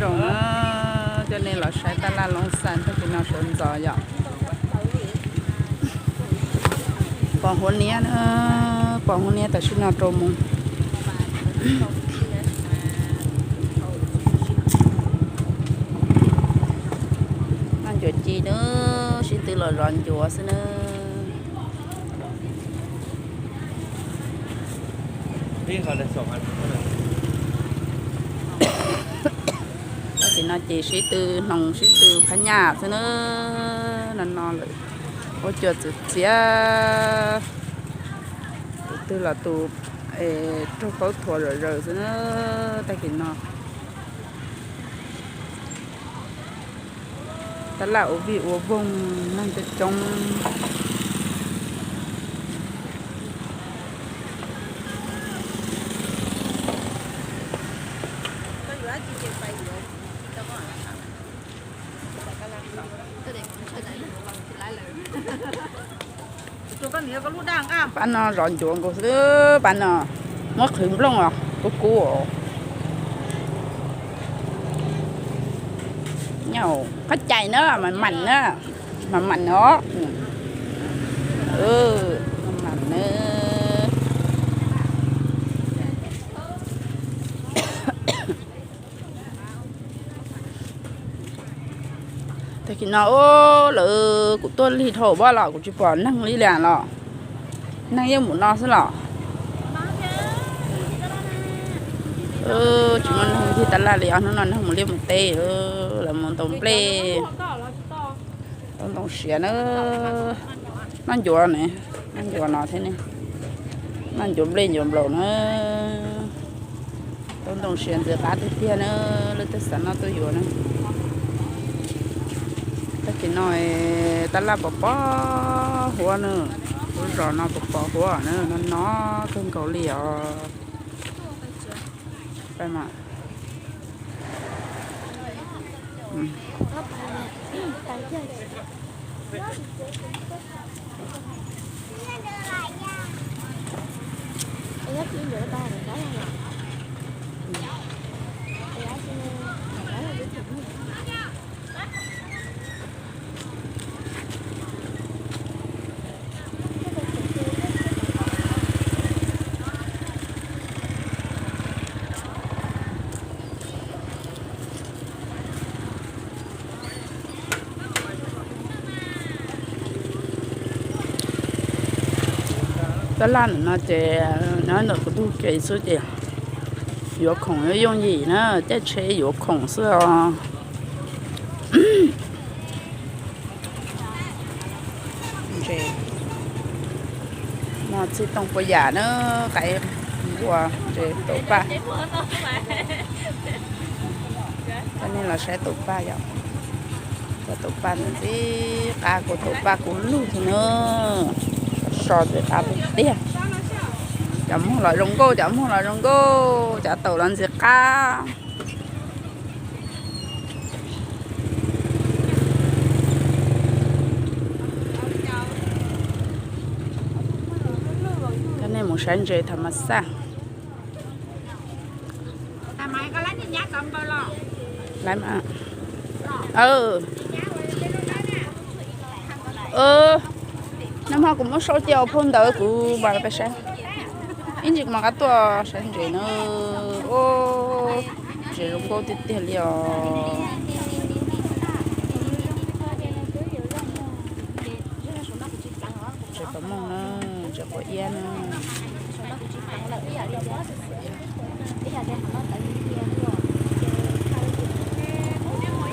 Zoo na, coj nej los saib tab laj Loob Xas tag kis no sawv ntxov yom. Pom huab niab na, pom huab niab tam sim no rau mus. Noj ncuav ci na, sib tw los zov ncuav xwb na. Tag kis no ces sib tw hnoos sib tw phab nyaj xwb na. No no lawm, ua cua txwv txiav, tus twg los tus raug plaub thuav zom zaws xwb na. Tag kis no tab laj ua vij ua voog, neeg coob coob. Pab no zov ncuav nkaus xwb, pab no muab qhwv nplooj os, kub kub. Nyob qhov cai na, mas mam na, mas mam os. Mas mam na. Tag kis no lawv kuv tuaj lig dhau pob los kuv tsis pom neeg li lawm los, neeg yeej mus no xwb los. Tsis muaj neeg ncig tab laj li os, hnub no neeg mus liaj mus teb, lawv mus ntaus nplej, tau ntoo siav na. Noj ncuav ne, noj ncuav no thiab ne, noj ncuav nplej ncuav nplaum na. Tau ntoo siav ntxim qab tiag tiag na, lawv twb xav noj tuaj yuav na. Tag kis no tab laj pos pos huab na, lub zos no pos pos huab na, no no kawg nkaus li os. Tab laj ntawm no ces nyob ntawm kuv tug kev xwb ces yuav khoom yuav yooj yim na, caij tsheb yuav khoom xwb os. Mos txij tooj puas yam na, qaib npua, tau paj. Coj nej los saib tau paj yom. Cov tau paj ntxim qab, kuv tau paj kuv lug thiab na. So ntxim qab tiag. Cov muag los zoo nkauj, cov muag los zoo nkauj, cov taum los ntxim qab. Coj nej mus saib ntses tham mas xaj. Nag hmo kuv muab sau cia phau ntawv kuv mam li pais saib. Ib ntsis kuv mam qab tuaj saib ntses na. Ntses zoo nkauj tiag tiag li os. Ntses pos mooj na, ntses quav iab na.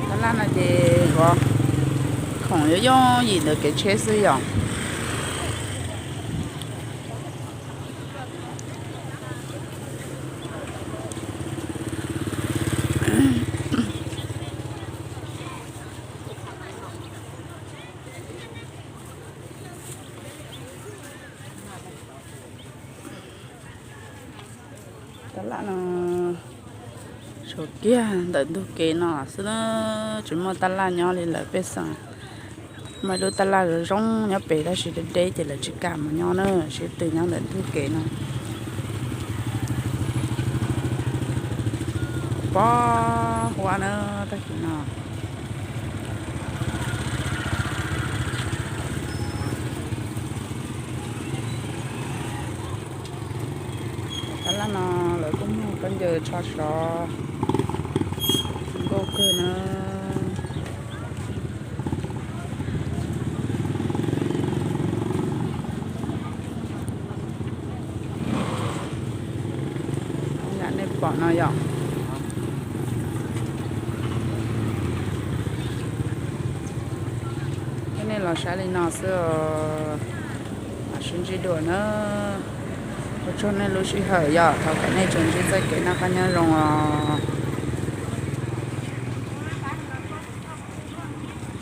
Tab laj no ces yuav khoom yooj yooj yim ntawm kev tsheb xwb yom. Tab laj no saum kiag ntawm ntug kev no xwb na, tsis muaj tab laj nyob li lawm pej xeem. Muaj ib lub tab laj zoo zoo nyob pem tab sis deb deb ces lawv tsis kam mus nyob na, sib tw nyob ntawm ntug kev no. Pob huab na, tag kis no. Tab laj no lawv kuj muag khaub ncaws tsho sov nkauj kawg na. Yam nej pom no yom, thiab nej los saib li no xwb os. Mam sib ntsib dua na. Ua tsaug nej lub sij hawm yom, thov kom nej tsuas ntsib txoj kev noj qab nyob zoo os.